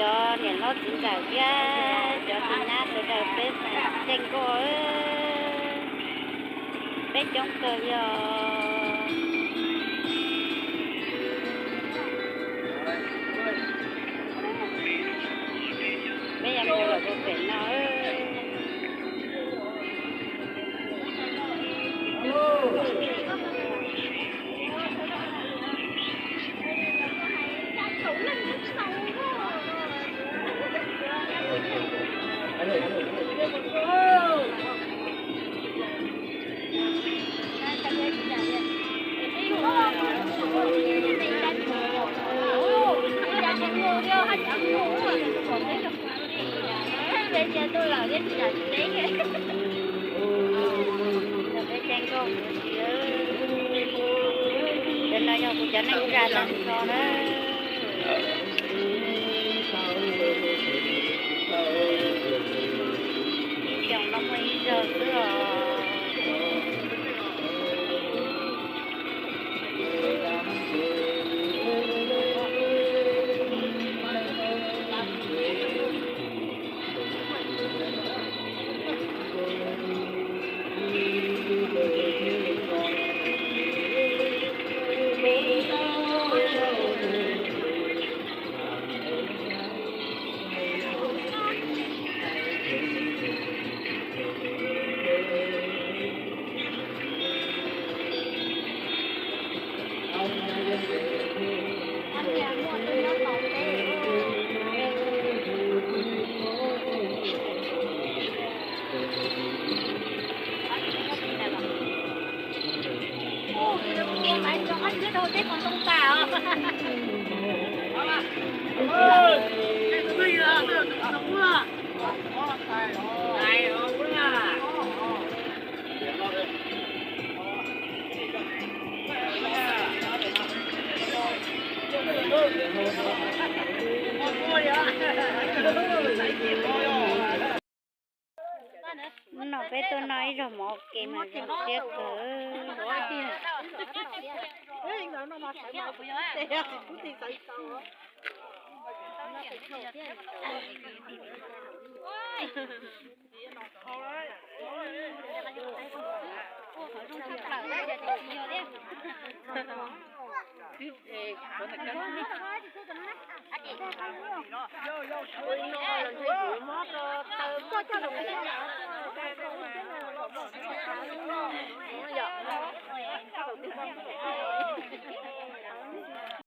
Cov niam hlob txiv ntxawm thiab cov txiv nyab sawv daws peb caij nkoj, peb coob kawg li os. Peb yuav mus lawm rau pem no. Cov no yog kuv cov neej tsa tag nrho na. Xyoo no muaj ib zaug xwb os. Hnub no peb tuaj noj ib zaug mov ua ke mas zoo siab kawg.